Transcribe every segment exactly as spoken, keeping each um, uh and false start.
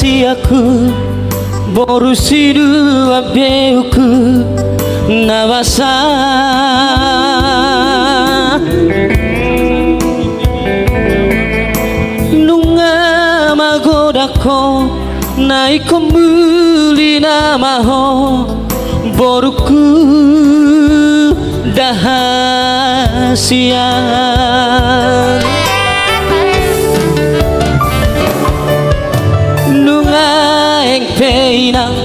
Aku boru sinuan beukku na basa. Nunga magodang ho na ingkon muli nama ho borungku da hasian. Nunga eng pe inang,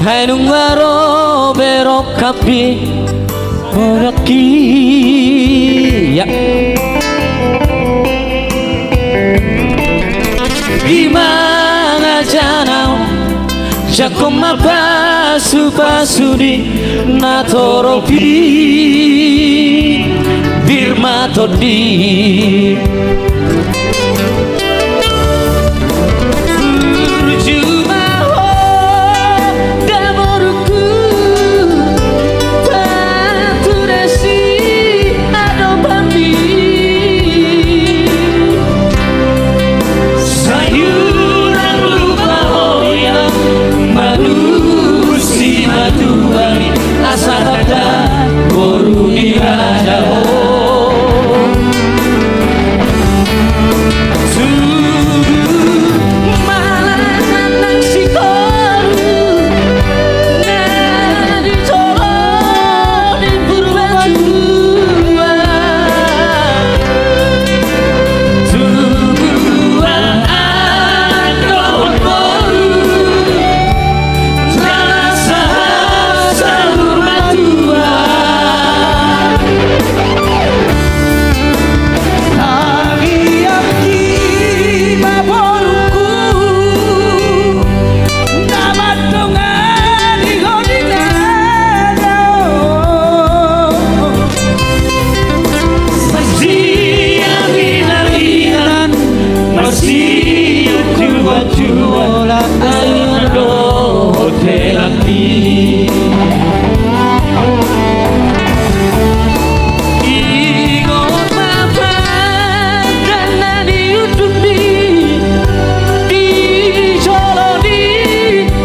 hai nunga ro be rongkapmi. Orakki ya. Di mangaja na on, jangkon ma pasupasu ni natorop i, pir ma tondi. Burju ma ho da borungku, patuda si adopanmi. Sai unang lupa ho inang, manurus simatua i, asa tanda boru ni raja ho. Tubu ma nang sikoru na di jolo ni Purbatua. Tubu ma anak dohot boru, jala sahat saur matua. Tangiangki ma borungku, na mandongani ho di na dao. Marsianginan-inan, marsiungkul-ungkulan, alunan dohot helangki. Ingot ma padan na niundukmi di jolo ni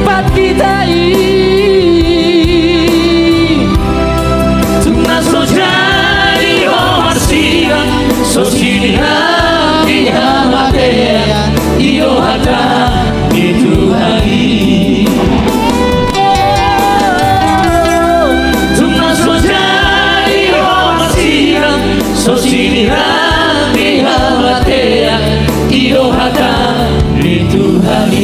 pandita i. Tung na so jadi ho marsidang, so sinirang di hamatean, i do hata ni Tuhan i. Tung na so jadi ho marsidang, so sinirang di hamatean, i do hata ni Tuhan i.